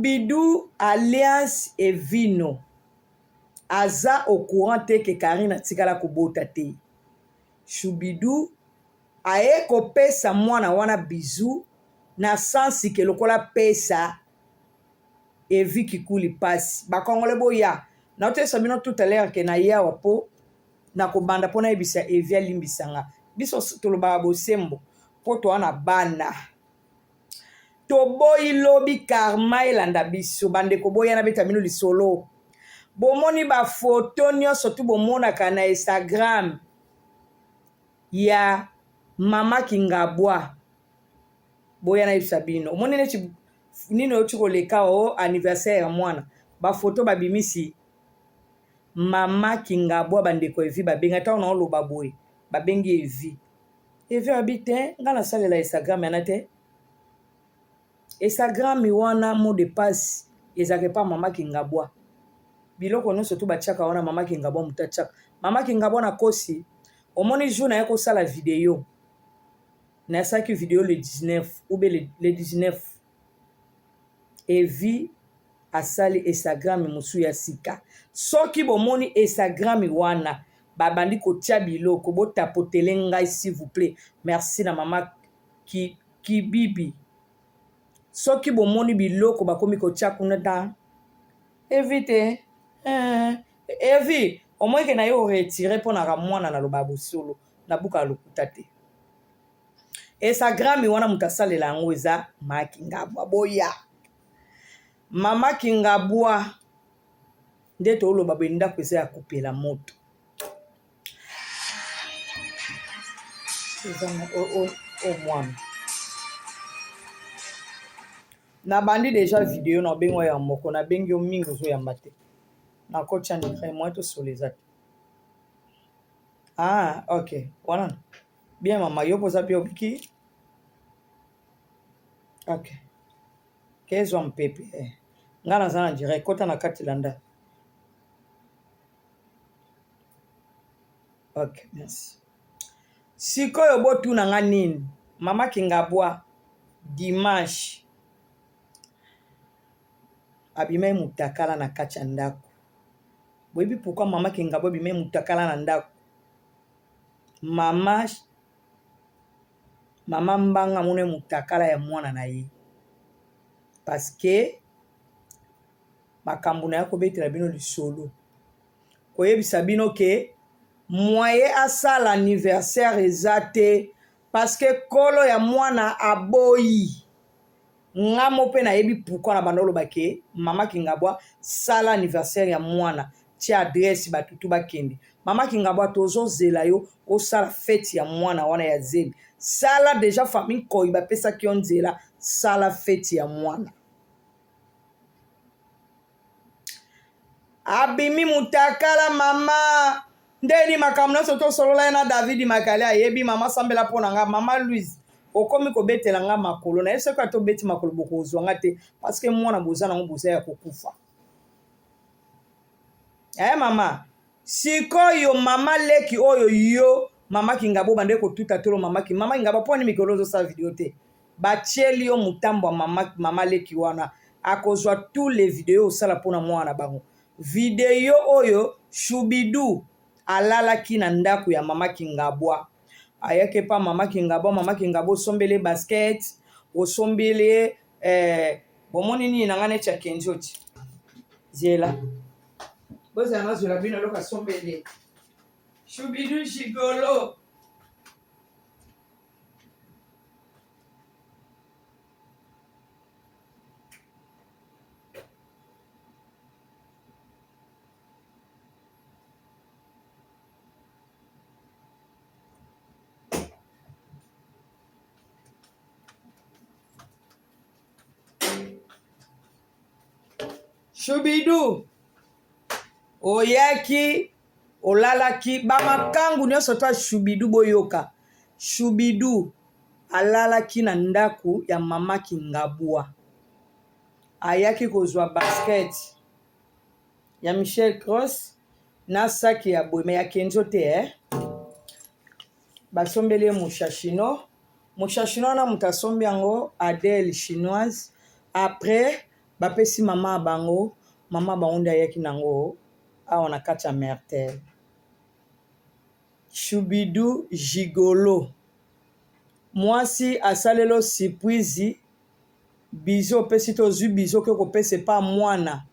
Bidou alliance evino aza au courant te ke Carine atikala kobota te. Choubidou aye kopesa mwana wana bisous na sens ke lokola pesa Evi Kikuli pasi. Ba congolais boya naotoyesa bino tout à l'heure ke naye awa po nakobanda po nayebisa Evi alimbisa nga. Biso tolobaka bosembo po toa na bana. Toboyi lobi karma elanda biso bandeko boya nabeta bino lisolo bomoni ba foto nyonso tu bomonaka na Instagram ya mama Kingabwa boya nayebisa bino omoni neti nini oyoti koleka o anniversaire ya mwana ba foto babimisi mama Kingabwa bandeko evi babenga ntango naoloba boye babengi evi Evi abi te nga nasalela Instagram yana te Instagram wana mot de passe ezalaka epa mama Kingabwa biloko nyonso tu batiaka wana mama Kingabwa moto atiaka mama Kingabwa na kosi omoni jour naye kosala video nasalaki video le 19 ou bien le 19 Evi asali Instagram mosusu ya sika. Soki bomoni Instagram wana babandi kotia biloko botapotele ngai s'il vous plaît. Merci na mama ki, Kibibi. Soki bomoni biloko bakomi kotia kuna ta Evi te eh, Evi omoni ke na yo retire mpo naka mwana naloba bosolo nabuka lokuta te. Instagram wana moto asalela yango eza Maki Ngabwa boya mama Kingabwa nde toloba boye ndako eza ya kopela moto eza o mwana nabandi deja video na obengi oyo ya moko nabengi yo mingi ozoyamba te nakotya nikre mwa tosola eza te ah ok wana bien mama yo mpoza mpe obiki ok kezwa mpepe eh. Nga naza na direct kota na kati landa ok merci sikoyo botuna nga nini mama kingabwa dimanche abimai mutakala na kati ya ndako boyebi pourquoi mama kingabwa abimai mutakala na ndako mama mama mbanga amoni mutakala ya mwana na ye parce que makambo na ye kobetela bino lisolo koyebisa bino ke moyen asala anniversaire eza te parce que kolo ya mwana aboyi nga mo mpe nayebi pourquoi na banda oloba ke mama kingabwa sala anniversaire ya mwana tia adresse bato tu bakende mama kingabwa tozozela yo osala feti ya mwana wana ya zemi sala deja famille nkoi bapesaki yo nzela sala feti ya mwana abimi mutakala mama ndeni makambo nyonso tosolola ye na david makali ayebi mama sambela mpo na nga mama louise okomi kobetela nga makolo nayebi soki ata obeti makolo bokozwa nga te parceke mwana boza nango boza ya kokufa eh mama sikoyo mama leki oyo yo mama kingabo bande kotuta tolo mama ki mama kingabo mpo nini mikolo ozosala video te batieli yo motambo ya mama, mama leki wana akozwa tous les video osala mpo na mwana na bango video oyo shubidu alalaki na ndako ya mama kingabwa ayaki epa mama kingabwa mama kingabwa osombeli ye basket osombeli ye eh, bomoni nini na ngai neti ya kenjoti zela bozala nazwela bino eloko asombeli ye shubidu gigolo Shubidu oyaki olalaki bamakangu nyonso to shubidu boyoka shubidu alalaki na ndako ya mama kingabwa ayaki kozwa basket ya Michel Cross na saki ya boye me ya Kenzo te eh? basombeli ye mushashino mushashino wana moto asombi yango Adele chinoise après. Bapesi mama ya bango, mama bango nde ayaki nango awa na kati ya Mertel. Choubidu gigolo. Mwasi asalelo surprise bizu opesi te ozwi bizu oke kopesa epa mwana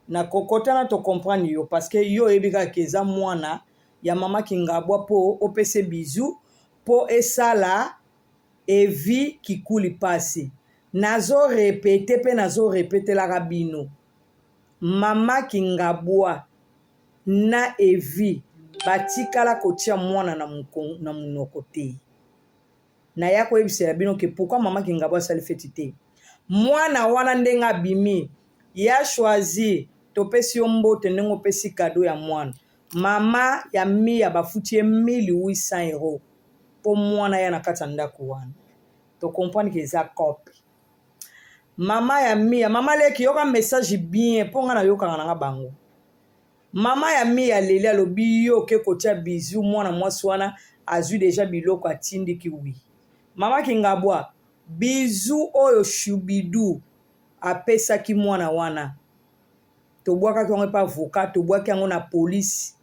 na kokota na to comprendre yo parce que yo oyebi kaka ke eza mwana ya mama kingabwa mpo opese bizu mpo esala evi kikuli pasi nazo repete mpe nazo repetelaka bino mama kingabwa na evi batikala kotia mwana na monoko te Naya koyebisela bino ke pourquoi mama Kingabwa asali feti te. Mwana wana ndenge abimi ya choisir topesi yo mbote ndenge opesi cadeau ya mwana. Mama ya Mia bafuti ye 1800 euros po mwana ya na kati ya ndako wana. To comprendre ke eza cope. Mama ya Mia, mama leki yoka message bien po nga nayokaka na nga bango. Mama ya Mia aleli alobi yo oke kotia bisous mwana mwasi wana azui dejà biloko atindiki oui. Mama Kingabwa bisous oyo Shubidou apesaki mwana wana tobwakaki yango epa avocat tobwaki yango na police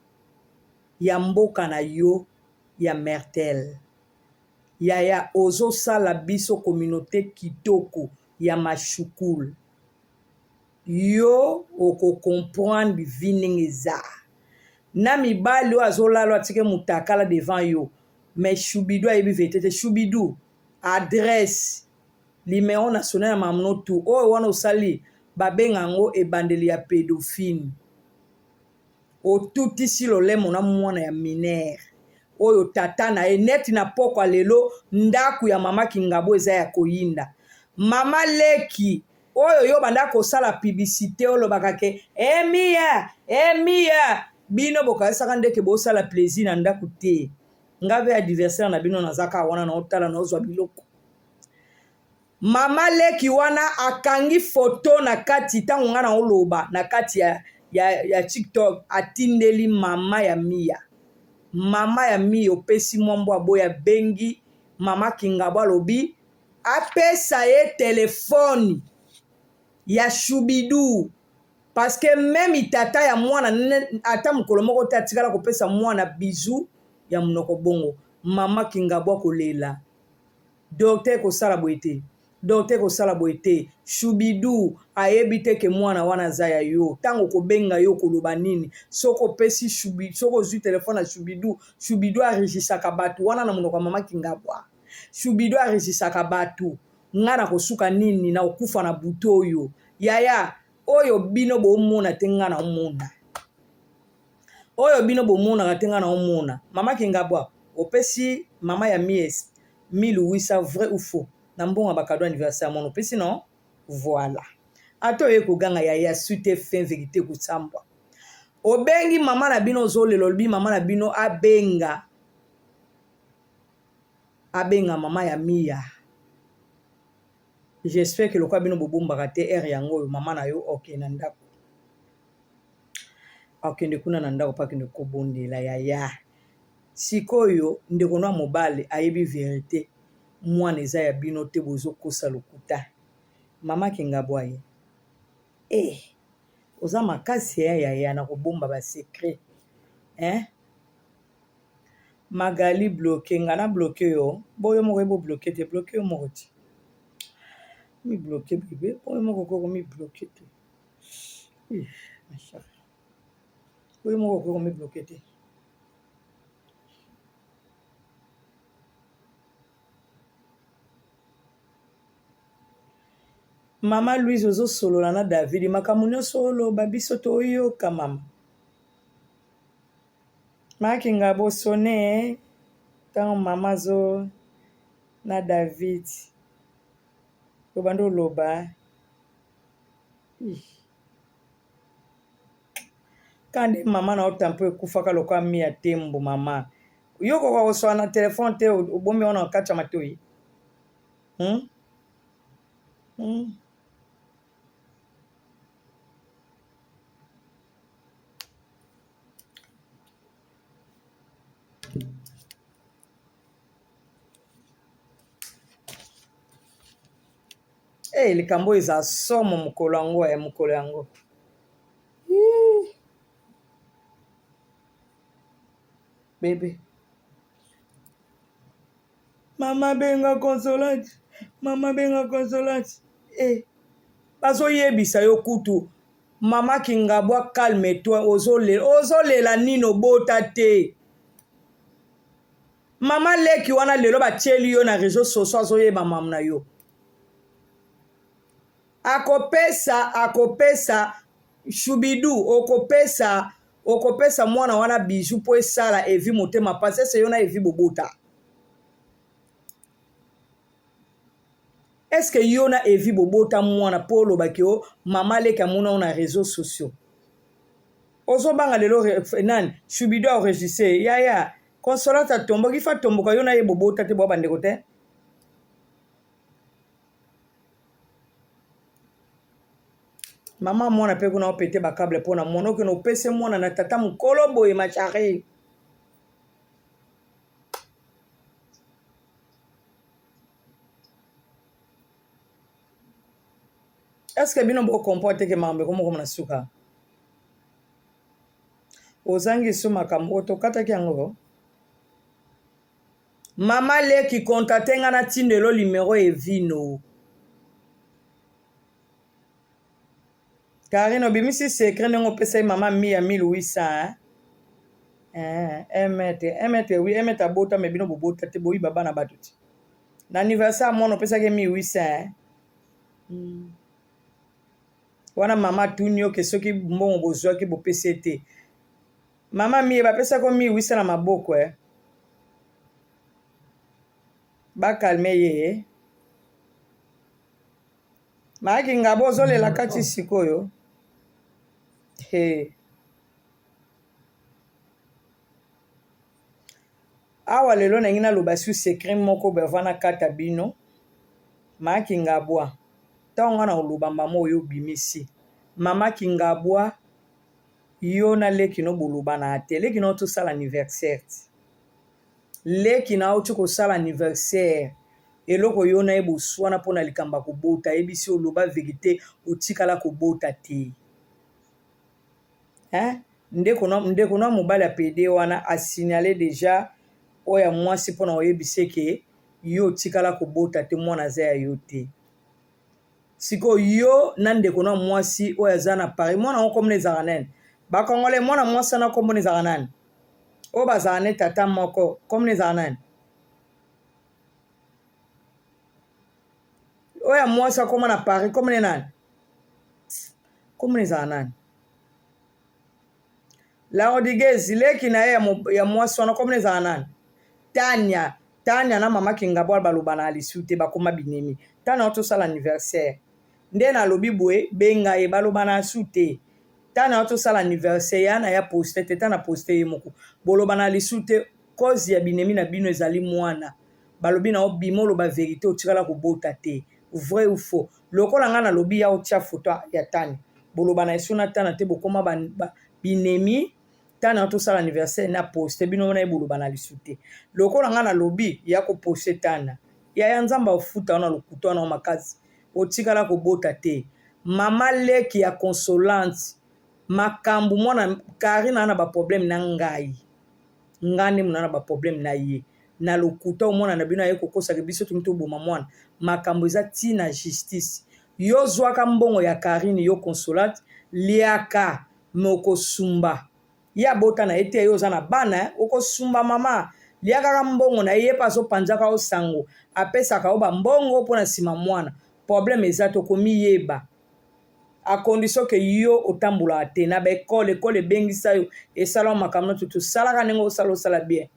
ya mboka na yo ya Mertel. Yaya ozosala biso communaute kitoko ya mashukul. Yo oko comprendre vie ndenge eza na mibali oyo azolala atike mutakala devant yo mais shubidou ayebi verite te shubidou adresse limero national ya mamno tout oyo wana osali babenga yango ebandeli ya pedophile Otutisi lolemo na mwana ya mineur oyo tata na ye neti na pokwa lelo ndaku ya mama kingabo eza ya koyinda mama leki oyo yo banda kosala publicite olobaka ke emiya eh, emiya eh, bino bokanisaka ndeke bosala plaisir na ndaku te nga mpe adversaire na bino naza kaka wana naotala naozwa biloko Mama leki wana akangi photo na kati ntango ngai naoloba na kati ya TikTok atindeli mama ya Mia. Mama ya Mia opesi mwa mbwa boye abengi mama Kingabo alobi apesa ye telefone ya Shubidu parce que meme tata ya mwana ata mokolo moko te atikala kopesa mwana bizu ya monoko bongo. Mama Kingabo akolela. Docteur kosala boye te. Docteur kosala boye te. Choubidou ayebi te ke mwana wana aza ya yo. Tango okobenga ye okoloba nini? Soki opesi Choubi, soki ozui telephone ya Choubidou, Choubidou a batu wana na monoko ya mama Kingabwa. Choubidou a batu. Nga nakosuka nini? Nakokufa na butu oyo. Yaya, oyo bino bomona te nga naomona. Oyo bino bomonaka te nga naomona. Mama Kingabwa, opesi mama ya Mies 1800 vrai ou faux? Na mbongo ya ba cadeau anniversaire mwana opesi non? Voilà. Ata oye koganga yaya suite fin verite kosambwa. Obengi mama na bino ozolela olobi mama na bino abenga abenga mama ya Mia. J'espère que lokola bino bobombaka te heure yango oyo mama na yo okende na ndako. Akende kuna na ndako mpo akende kobondela yaya. Sikoyo ndeko no ya mobali ayebi verite mwana eza ya bino te bozo kosa lokuta. Mama kingabwa ye eh oza makasi eh yaya na kobomba ba secret eh Magali bloque nga na bloque yo bo yo moko bo bloque te bloque yo moko ti mi bloque bebe bo yo moko koko mi bloque te ma chérie bo yo moko koko mi bloque te Mama Louise ozosolola na David makambo nyonso oloba biso toyoka mama. Maki ngabo sonne ntango mama azo na David obanda oloba Ka nde mama na yo tampo ekufaka lokola miya tembo mama. Yo okoka koswana na telefone te obombi yango na kati ya matoyi. Hmm? Hmm. Hey, eh, likambo oyo eza somo mokolo yango ya mokolo yango. Bebe. Mama benga consolante. Mama benga consolante. Eh. Bazoyebisa yo kutu mama kingabwa calme toi ozolela ozolela nini obota te mama leki wana lelo batieli yo na réseau sociaux azoyeba mamu na yo akopesa akopesa shubidu okopesa okopesa mwana wana bijou mpo esala evi motema mpasi ese yo na evi bobota eske yo na evi bobota mwana mpo olobaki o mama leki amona yo na réseau sociaux ozobanga lelo nani shubidu aenregistre yaya consolata atomboki fa tomboka yo na ye bobota te bwa bandeko te mama mwana mpe kuna opete bakable mpo na mwana okende opese mwana na tata mokolo boye machari estce bino bocomprendre te ke makambo ekomokoma na suka ozangi so makambo oyo tokataki yango Mama leki contacte nga na tindelo numero evino. Karine obimisi secret ndenge opesaki mama mi ya 1800 hein? Eh, mètre, un mètre oui, un mètre abota mais bino bobota te boyiba bana bato ti. Na anniversaire mwana opesaki 1800 hein? Hmm. Wana mama atuni yo ke soki mbongo bozwaki bopesi ye te. Mama miye bapesaki yo 1800 na maboko eh. Ba calme ye eh. Maaki ngabo ozolela kati sikoyo. Hey. Awa lelo nangi naloba su secret moko bava na kata bino. Maaki ngabwa. Ntango nga na koloba mama oyo obimisi. Mama kingabwa Yo na leki no bolobana te. Leki no tosala anniversaire ti. Leki na auti kosala anniversaire. Eloko yo na ye boswana mpo na likambo ya kobota. Ayebisi yo loba verite otikala kobota te. Hein? Ndeko na ndeko na mobali ya pede wana a signaler deja oyo ya mwasi mpo na koyebisa ke yo otikala kobota te mwana aza ya yo te. Sikoyo yo na ndeko na mwasi oyo aza na Paris, mwana yango kombo ezalaka nani? Ba congolais mwana mwasi wana kombo ezalaka nani? Oyo bazalaka ne tata moko kombo ezalaka nani? Oyo ya mwasi akoma na Paris kombo ne nani? Kombo ezalaka nani? La Rodriguez leki na ye ya mwasi wana kombo ezalaka nani? Tania Tania na mama Kingabwa balobana lisu te bakoma binemi. Tania tosala anniversaire. Nde nalobi boye benga ye balobana su te. Tania tosala anniversaire ya na ya poste te tana poste ye moko. Bolobana lisu te cause ya binemi na bino ezali mwana. Balobi na obima oloba verite otikala kobota te. Vrai ou faux? Lokola nga nalobi ya otia photo ya Tania. Bolobana esu na Tana te bokoma ba, ba binemi Tana tosala anniversaire na poste bino wana ye boloba na lisu te lokola nga nalobi ya koposte Tana yaya Nzambe afuta wana lokuta wana makasi otikala kobota te mama leki ya consolante makambo mwana Karina na ba problème na ngai nga nde mona na ba problème na ye na lokuta omwana na bino aye kokosaka biso tolingi toboma mwana makambo eza ti na justice yo zwaka mbongo ya Karine yo consolante liaka mais okosumba ye abota na ye te yo oza na bana eh, okosumba mama lia kaka mbongo na ye ye mpe azopanzaka yo sango apesaka yo bambongo mpo na nsima mwana problème eza te okomiyeba a condition ke yo otambolaka te na baekole ekole ebengisa yo esala yo makambo nyonso tosalaka ndenge osala osala bien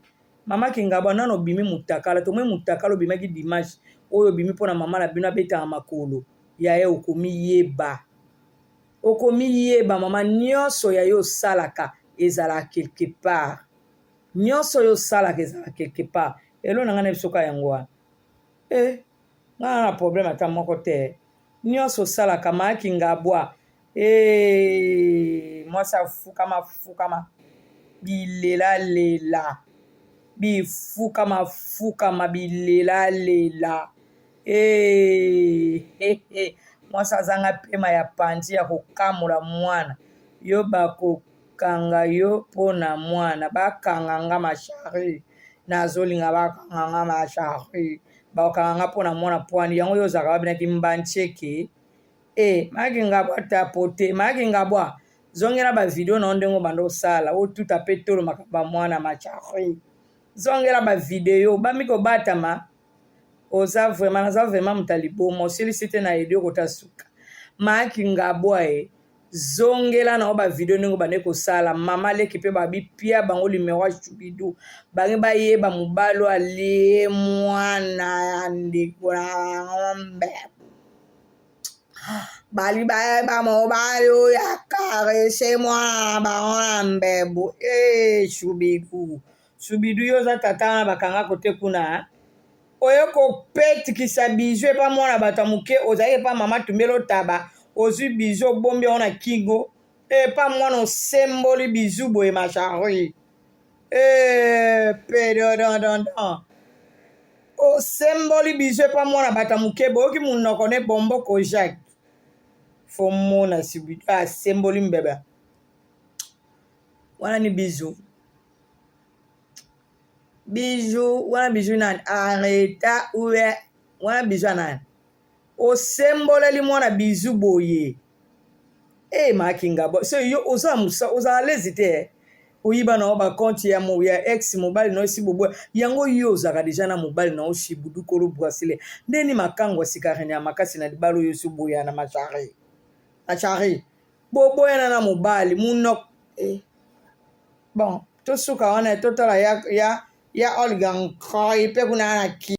mama kingabwa nano obimi mutakala tomoi mutakala obimaki dimanche oyo obimi mpo na mama na bino abetaka makolo yaya okomiyeba Okomiyeba mama nionso ya yo osalaka ezalaka quelque part nionso yo osalaka ezalaka quelque part elo na ngai na biso ka yango wana eh ngai na problème ata moko te nionso osalaka maaki ngabwa eh mwasi afukama fukama bilela lela bifukama fukama bilela lela. Hey, hey, hey. Mwasi azanga pema ya panzi ya kokamola mwana. Yo bakokanga yo mpo na mwana. Bakanga nga ma chérie. Nazolinga bakanga nga ma chérie. Bakokanga nga mpo na mwana pwani. Yango yo ozalaka babinaki mbancheke. E, maki ngabwa tapote. Maki ngabwa. Zongela ba video na yo ndenge obanda osala. Otuta pe tolo makambo ya mwana ma chérie. Zongela ba video. Bami kobatama. Oza vraiment naza vraiment moto ya liboma osilisi te na edio kota suka maki ngabwa e zongela na yo ba video ndenge obandaki kosala mama leki mpe babi pia bango numero ya chubidu bangi bayeba mobali oyo alie mwana ya ndeko na bango mbebo bali bayeba mobali oyo akarese mwana na bango na mbebo e eh, chubidu Subidu yo oza tata wana bakanga kote kuna oye kopetikisa bizu epa mwana bato ya moke ozalaki epa mama tumbela otaba ozwi bizu obombi yango na kingo epa mwana osemboli bizu boye mashari eh, pedodondondon osemboli bizu epa mwana bato ya moke boyoki monoko ne bombo kojak fomona subidu asemboli mbebe wana ni bizu Bijou wana bijou nani areta uwe wana bijou ya nani osemboleli mwana bijou boye e makinga bo so yo oza musa oza alezi te eh. Oyiba na yo bacompte ya, ya ex mobali na yo esi boboya yango yo ozalaka deja na mobali na yo shibudu kolo brasile ndeni makango ya sika rene ya makasi na libala oyo esi oboya na machari machari boboyana na mobali munoko eh. Bon tosuka wana totala ya, ya, ya Olga Nkoy mpe kuna na ki.